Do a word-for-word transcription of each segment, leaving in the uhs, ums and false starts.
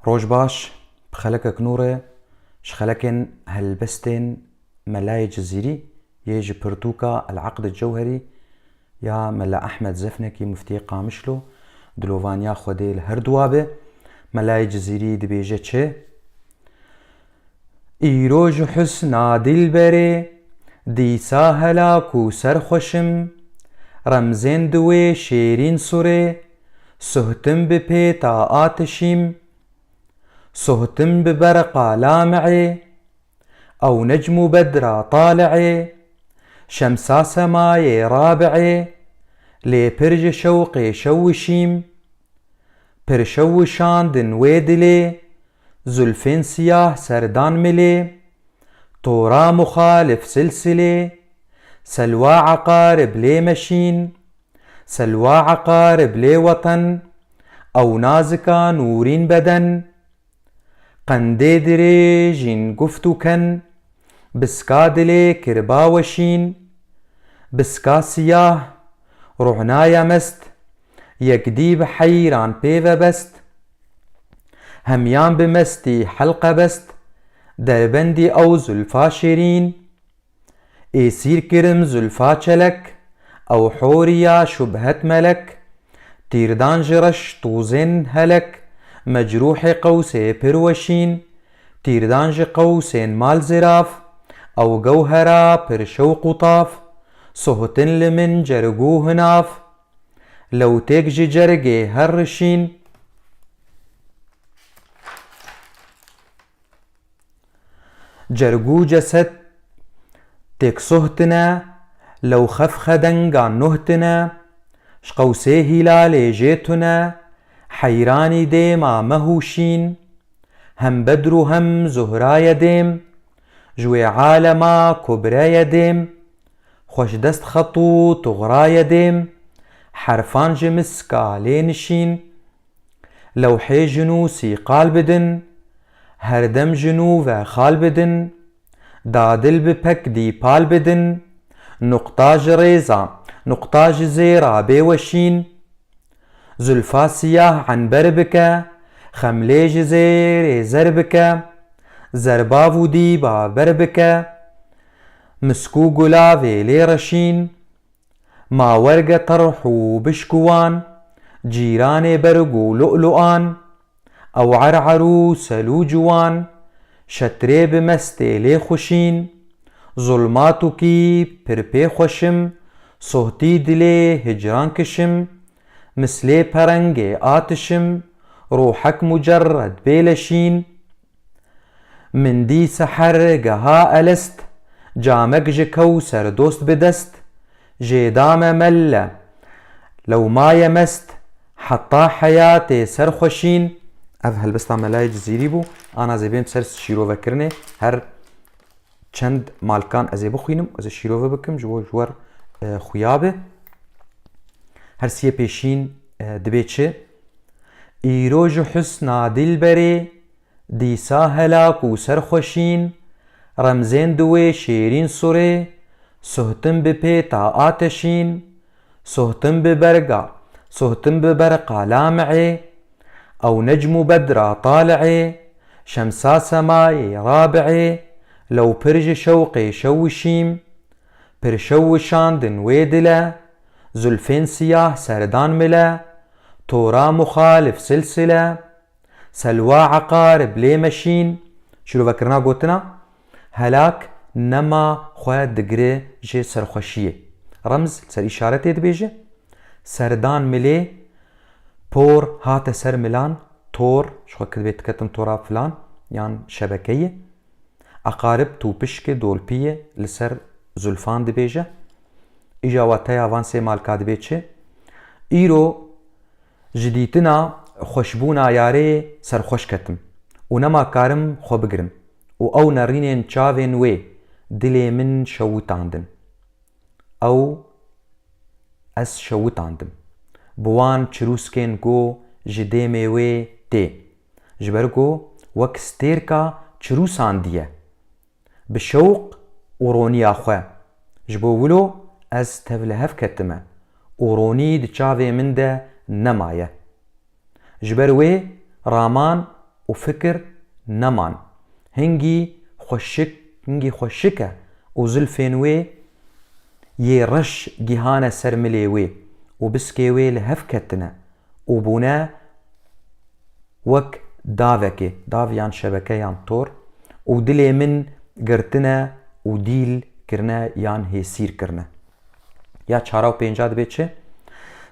Roj baş, bi xelekek nû re ji xelekên helbestên Melayê Cizîrî yê ji pirtûka El Eqd Cewherî ya Mela Ehmed Zefnekî Muftiyê Qamişlo, dilovaniya Xwedê li her duwa be. Melayê Cizîrî dibêje çi? Îro ji husna dilberê, dîsa helak û serxweşim, remzên di wê şêrîn surê, suhtim bi pêta atişîm, suhtim bi berqa lami'ê, ew necm û bedra tali'ê, şemsa semayê rabi'ê, lê pir ji şewqê şewişîm, pir şewişandin wê dilê, zulfên siyah serdan milê, tora muxalif silsilê, selwa eqarib lê meşîn, selwa eqarib lê weten, ew nazika nûrîn beden, qendê dirêjîn guft û ken, biska dilê kirba weşîn, biska siyah, ruhnaya mest, yekdî bi heyran pê ve best, hemiyan bi mestî helqe best, derbendî ew zulfa şêrîn, êsîr kirim zulfa çelek, ew horiya şubhet melek, tîrdan ji reş tozên helek, mecrûhê qewsê pir weşîn, tîrdan ji qewsên mal zirav, ew gewhera pir şewq û tav, sohtin li min cerg û hinav, lewtêk ji cergê her rişîn. Cerg û cesed têk soh tine, lew xef xedenga nuh tine, ji qewsê hîlalê jê tune, heyranî dêma meh û şîn, hem bedr û hem zuhra ye dêm, ji wê alema kubre ye dêm, xweş dest xet û tuxra ye dêm, herfan ji miska lê nişîn, lewhê ji nû sîqal bidin, her dem ji nû ve xal bidin, dadil bi pek dîpal bidin, nuqta ji rêza, nuqta ji zêra bê weşîn. Zulfa siyah enber bike, xemlê ji zêrê zer bike, zerbav û dîba ber bike, misk û gulavê lê reşîn. Ma werge terh û bişk û wan, cîranê berg û lu'lu'an, ew er'er û sel û ciwan, şetrê bi mestê lê xuşîn, zulmat û kî pir pê xweşim, sohtî dilê hicran kişim, mislê perengê atişim, ruhek mucerred bê leşîn, min dî seher geha elest, camek ji kewser dost bi dest, jê dame melle, lew maye mest, heta heyatê ser xweşîn. Ev helbesta Melayê Cizîrî bû. Ana zêbên ser şîrovekirinê her çend malkan ez ê bixwînim, ez ê şîrove bikim, ji bo ji wer, e, xuya be. Her siyê pêşîn, e, dibê çi? Îro ji husna dilberê, dîsa helak û serxweşîn, remzên di wê şêrîn surê, suhtin bi pêta ateşîn, suhtin bi berga, suhtin bi berqa lami'ê, ew necm û bedra tali'ê, şemsa semayê rabi'ê, lew pir ji şewqê şewişîm, pir şewişandin wê dile, zulfên siyah serdan mile, tora muxalif silsile, selwa eqarib lê meşîn. Şîrovekirina gotina, helak nema xwe digire ji serxweşiyê. Remz li ser îşaretê dibêje, serdan milê, por hate ser milan, tor, ji xwe dibê diketin tora filan, yan şebekeyê. Eqarib tûpişkê dolpiyê li ser zulfan dibêje. Îja wateya van sê malka dibê çi? Îro ji dîtina xweşbûna yarê serxweş ketim û nema karim xwe bigirim û ew nerînên çavên wê dilê min şewitandin. Ew ez şewitandim. Bi wan çirûskên ku ji dêmê wê tê. Ji ber ku wek stêrka çirûsandiye. Bi şewq û roniya xwe. Ji bo wilo ez tevlihev ketime û ronî di çavê min de nemaye. Ji ber wê raman û fikir neman. Hingî xweşik, hingî xweşik e û zilfên wê yê reş gihane ser milê wê û biskê wê li hev ketine û bûne wek davekê, dav yan şebeke yan tor û dilê min girtine û dîl kirine yan hêsîr kirine. Ya çara û pênca dibê çi?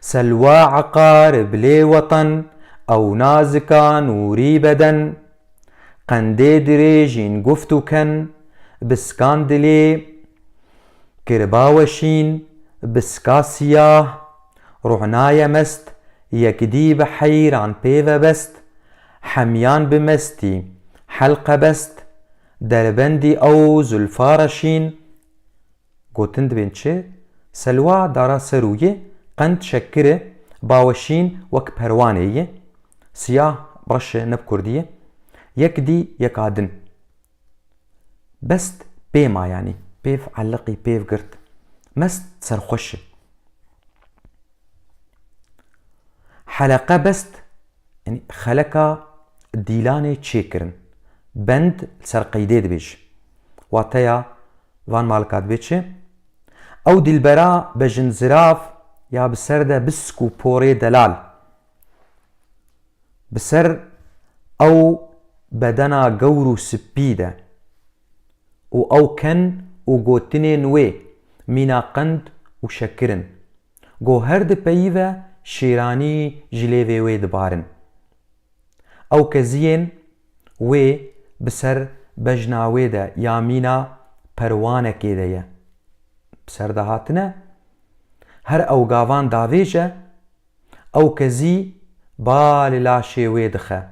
Selwa eqarib lê weten, ew nazika nûrî beden, qendê dirêjîn guft û ken, biskan dilê kiriba weşîn, biska siyah, ruhnaye mest, yekdî bi heyran pê ve best, hemyan bi mestî helqe best, derbendî ew zulfa reşîn, Gotin dibên çi? Selwa dara ser û yê, qend şekir e, baweşîn wek perwanê ye, siyah reş e, ne bi kurdî ye, yek dî yeka din. Best pê ma, yanî pêv eliqî, pêv girt. Mest serxweş e. Heleqe best, yanî xeleka dîlanê çêkirin. Bend li ser qeydê dibêje. Wateya van malika dibê çi? Ew dîlbera bejin zirav ya bi ser de bisk û porê delal. Bi ser ew bedena gewr û sipî de û ew ken û gotinên wê mîna qend û şekir in. Go her dipeyive şêranî ji lêvê wê dibarin. Ew keziyên wê bi ser bejna wê de ya mîna perwanekê de ye. Bi ser de hatine, her ew gavan davêje, ew kezî ba li laşê wê dixe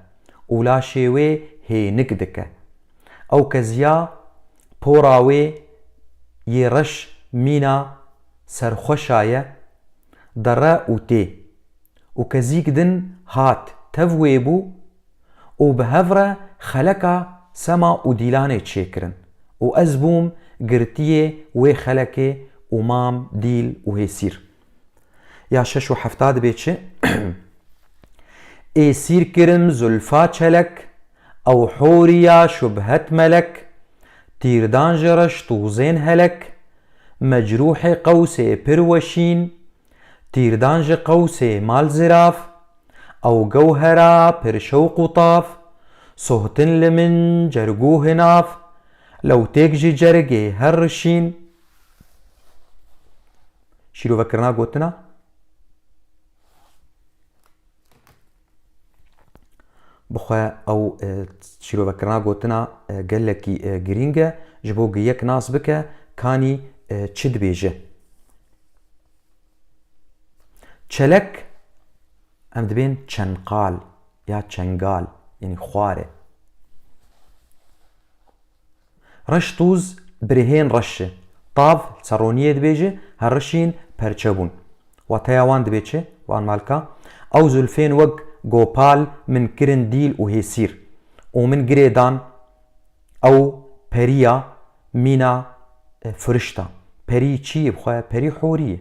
û laşê wê hênik dike. Ew keziya pora wê yê reş mîna serxweşa ye, dere û tê. Û kezîk din hat tev wê bû û bi hev re xeleka sema û dîlanê çêkirin û ez bûm girtiyê wê xelekê û mam dîl û hêsîr. Ya şeş û hefta dibê çi? Ê sîr kirim zulfa çelek, ew horiya şubhet melek, tîrdan ji reş tûzên helek, mecrûhê qewsê pir weşîn, tîrdan ji qewsê mal zirav, ew gewhera pir şewq û tav, sohtin li min cergû hinav, lewtêk ji cergê her rişîn. Şîrovekirina gotina. Bi xwe ew, e, şîrovekirina gotina, e, gelekî, e, girîng e, ji bo ku yek nas bike, kanî, e, çi dibêje. Çelek, em dibên çenqal ya çengal, yanî xwar e. Reş tûz birihên reş e. Tav li ser roniyê dibêje, her rişîn perçe bûn. Wateya wan dibê çi? Wan malka. Ew zulfên wek gopal min kirin dîl û hêsîr. Û min girê dan ew periya mîna, e, firişta. Perî çi ye bi xwe? Perî horî ye.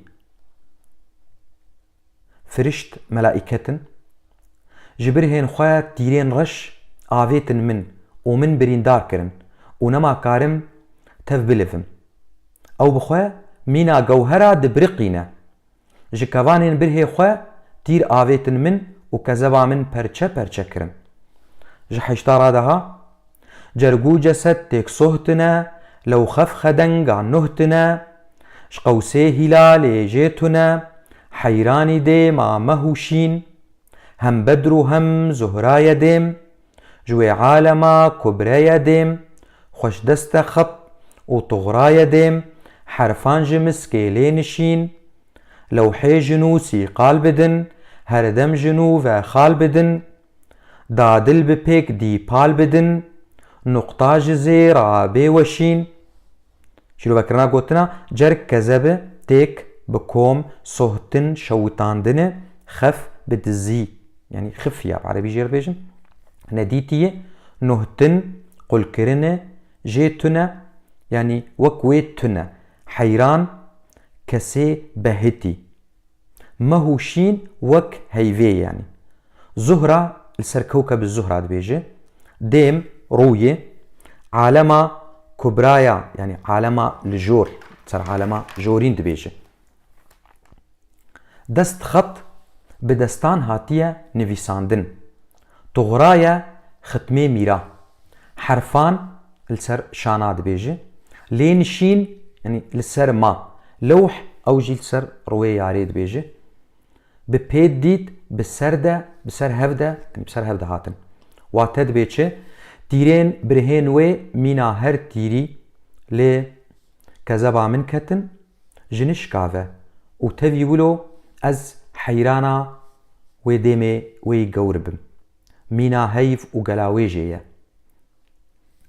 Firişt melaîket in. Ji birhên xwe tîrên reş avêtin min û min birîndar kirin û nema karim tev bilivim. Ew bi xwe mîna gewhera dibiriqîne. Ji kevanên birhê xwe tîr avêtin min û kezeba min perçe perçe kirin. Ji heşta radiha, cerg û cesed têk soh tune, lewxef xedenga nuh tune, ji qewsê hîlalê jê tune, heyranî dêma meh û şîn, hem bedr û hem zuhra ye dêm, ji wê alema kubre ye dêm, xweşdeste xep û tuxra ye dêm, herfan ji miskê lê nişîn, lewhê ji nû sîqal bidin, her dem ji nû ve xal bidin, da dil bi pêk dî pal bidin, nuqta ji zêra bê weşîn. Şîrovekirina gotina, cerg kezebe, têk, bi kom, sohtin, şewitandine, xef, bi dizî, yanî xifiya, bi erebî jê re dibêjin, nedîtiye, nuhtin, qulkirine, jê tune, yanî wek wê tune, heyran, kesê behitî. Meh û şîn wek heyvê, yanî. Zuhra, li ser kewkeb Zuhra dibêje. Dêm, rûyê, alema kubraya, yanî alema li jor, ser alema jorîn dibêje. Destxet, bi destan hatiye nivîsandin. Tuxraye, xitmê mîra. Herfan, li ser şana dibêje. Lê nişîn, yanî li ser ma. Lewh, ew jî li ser rûyê yarê dibêje. Bi pêt dît, bi ser de, bi ser hev de, yanî bi ser hev de hatin. Wate dibê çi? Tîrên birihên wê mîna her tîrî lê kezeba min ketin, ji nişka ve û tevî wilo ez heyrana wê dêmê wê gewr bim. Mîna heyv û gelawêjê ye.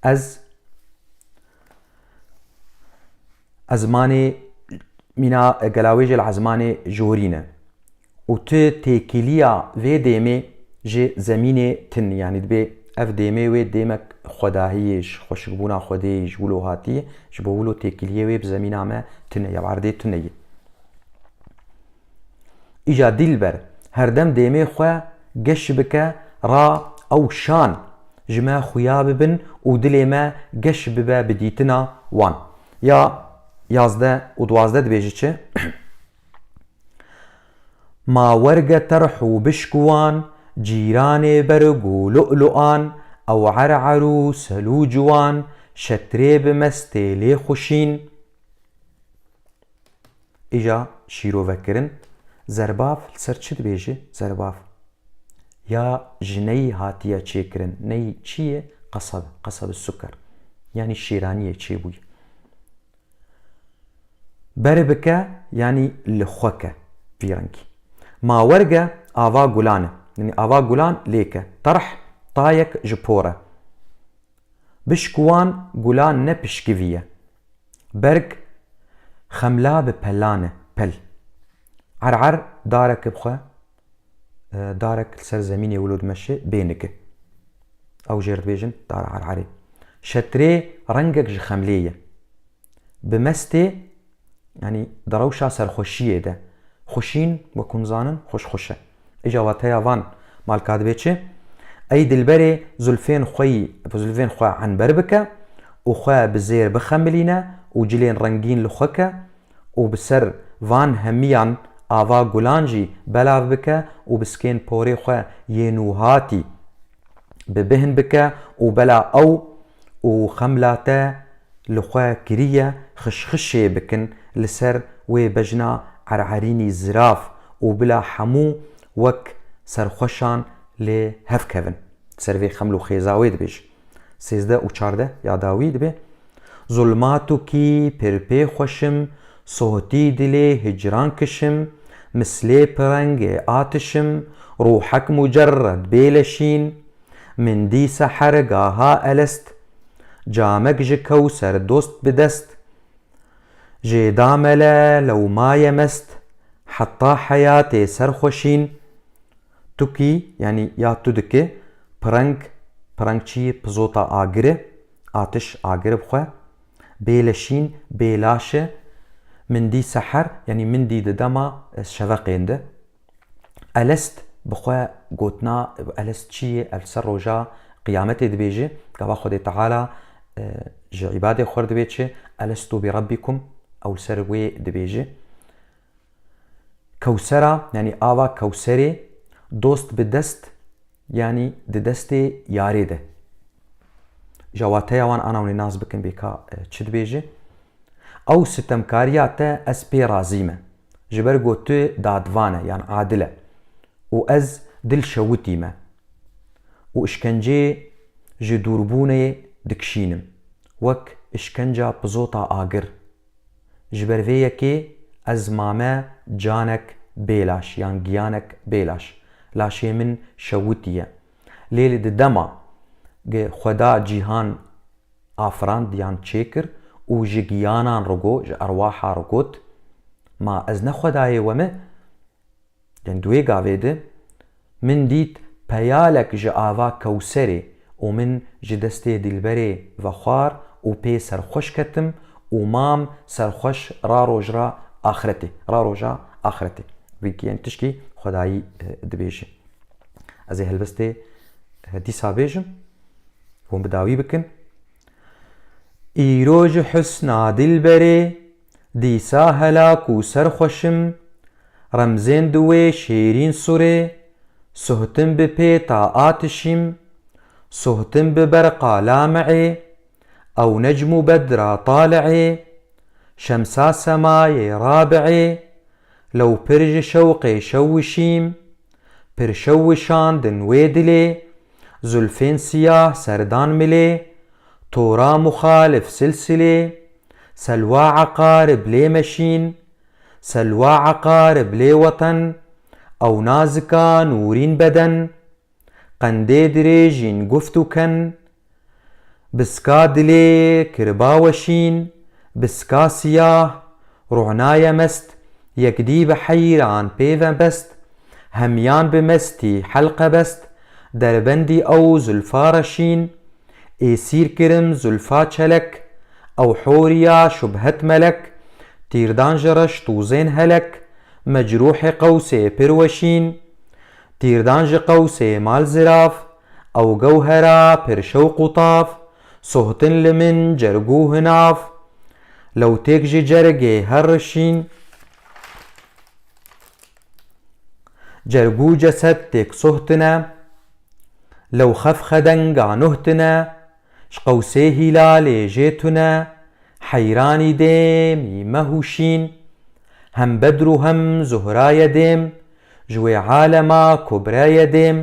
Ez, ezmanê mîna gelawêjê li ezmanê jorî ne. Û tu têkiliya vê dêmê ji zemînê tin, yanî dibê ev dêmê wê dêmek xwedahiyê, ji xweşikbûna Xwedê, ji wilo hatiyê, ji bo wilo têkiliyê wê bi zemîna me tune ye, erdê tune ye. Îja dîlber, herdem dêmê xwe geş bike ra ew şan ji me xuya bibin û dilê me geş bibe bi dîtina wan. Ya yazdeh û duwazdeh dibêje çi? Ma werge terh û bişk wan, cîranê berg û lu'lu'an, ew er'er û selûc wan, şetrê bi mestê lê xuşîn. Îja şîrovekirin, zerbav li ser çi dibêje? Zerbav ya ji neyî hatiye çêkirin. Neyî çi ye? Qesab, qesab suker. Yanî şêraniyê çêbûye. Ber bike, yanî li xwe ke, vî rengî. Ma werge ava gulan e. Yanî ava gulan lê ke. Tarh, tayek ji por e. Bişk wan gulan ne pişkivî ye. Berg xemla bi pelan e, pel. Er'er darek bi xwe, e, darek li ser zemînê wilo dimeşe bê nike. Ew jêr dibêjin dara er'erê. Şetrê rengek ji xemlê ye. Bi mestê, yanî di rewşa serxweşiyê de. Xweşîn, wek hûn zanin, xweş xweş e. Îja wateya van malka dibê çi? Ey dilberê, zulfên xwe yî, zulfên xwe enber bike û xwe bi zêr bixemilîne û cilên rengîn li xwe ke û bi ser van hemiyan ava gulan jî belav bike û biskên porê xwe yê nûhatî bi bihn bike û bela ew û xemla te li xwe kiriye, xişxişê bikin li ser wê bejna er'erînî zirav û bila hemû wek serxweşan lê hev kevin. Ser vê xeml û xêza wê dibêje. Sêzdeh û çardeh ya dawî dibê: Zulma tu kî pir pê xweşim, sohtî dilê hicran kişim, mislê pirengê atişim, ruhek mucerred bê leşîn, min dî seher gaha elest, camek ji kewser dost bi dest, jê da mele lewmaye mest, heta heyatê serxweşîn. Tu kî, yanî ya tu dike, pireng, pireng çi ye? Pizota agir e, atiş agir bi xwe, bê leşîn, bê laş e, min dî seher, yanî min dî di dema, e, şeveqên de. Elest bi xwe gotina, elest çi ye? Ev ser roja qiyametê dibêje, gava Xwedê Teala, e, ji îbadê xwe re dibê çi? Elestu bi rabbikum, ew li ser wê dibêje. Kewsera, yanî ava Kewserê, dost bi dest, yanî di destê yarê de. Ji wateya wan ana hûn ê nas bikin bê ka, e, çi dibêje? Ew sitemkariya te ez pê razî me. Ji ber ku tu dadvan e, yan adil e. Û ez dil şewitî me. Û îşkenceyê ji dûrbûnê dikişînim. Wek îşkenca pizota agir. Ji ber vê yekê ez mame canek bêlaş yan giyanek bêlaş. Laşê min şewitiye. Lê li di dema ge Xweda cîhan afirand yan çêkir û ji giyanan rigo, ji erwaha rigot, ma ez ne Xwedayê we me? Yanî di wê gavê de min dît peyalek ji ava Kewserê û min ji destê dilberê vexwar û pê serxweş ketim û mam serxweş ra rojra axretê, ra roja axretê. Vînkî, yanî tişkî Xwedayî, e, dibêje. Ez ê helbestê, e, dîsa bêjim. Hûn bi dawî bikin. Îro ji husna dilberê, dîsa hela ku serxweşim, remzên di wê şêrîn surê, suhtim bi pêta atişîm, suhtim bi berqa lami'ê, ew necm û bedra tali'ê, şemsa semayê rabi'ê, lew pir ji şewqê şewişîm, pir şewişandin wê dilê, zulfên siyah serdan milê, tora muxalif silsilê, selwa eqarib lê meşîn, selwa eqarib lê weten, ew nazika nûrîn beden, qendê dirêjîn guft û ken, biska dilê kirba weşîn, biska siyah, ruhnaye mest, yekdî bi heyran pê ve best, hemiyan bi mestî helqe best, derbendî ew zulfa reşîn, êsîr kirim zulfa çelek, ew horiya şubhet melek, tîrdan ji reş tûzên helek, mecrûhê qewsê pir weşîn, tîrdan ji qewsê mal zirav, ew gewhera pir şewq û tav, sohtin li min cergû hinav, lew têk ji cergê her rişîn, cergû cesed têk sohtine, lew xef xedenga nuhtine, ji qewsê hîlalê jê tune, heyranî dêmî mehûşîn, hem bedr û hem zuhra ye dêm, ji wê alema kubre ye dêm,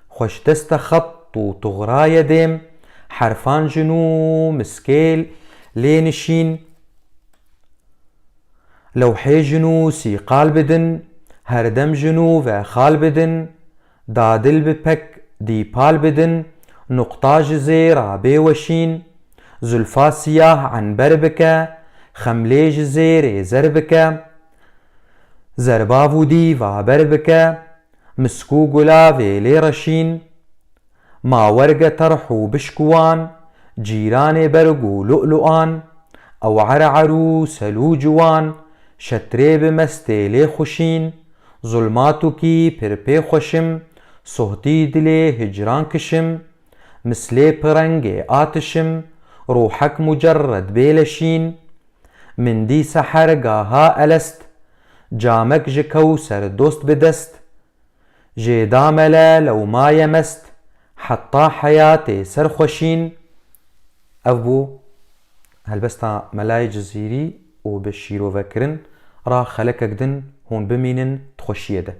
xweşdeste xet û tuxra ye dêm, herfan ji nû miskêl lê nişîn, lewhê ji nû sîqal bidin, her dem ji nû ve xal bidin, dadil bi pek dîpal bidin, nuqta ji zêra bê weşîn, zulfa siyah enber bike, xemlê ji zêrê zer bike, zerbav û dîva ber bike, misk û gulavê lê reşîn, ma werge terh û bişk û wan, cîranê berg û lu'lu'an, ew ere'er û selûc wan, şetrê bi mestê lê xuşîn, zulmatûkî pir pê xweşim, sohtî dilê hicran kişim, mislê pirengê atişim, ruhek mucerred bê leşîn, min dî seher gaha elest, camek ji kewser dost bi dest, jê da mele lewmaye mest, heta heyatê serxweşîn. Ev bû helbesta Melayê Cizîrî û bi şîrovekirin ra xelekek din hûn bimînin di xweşiyê de.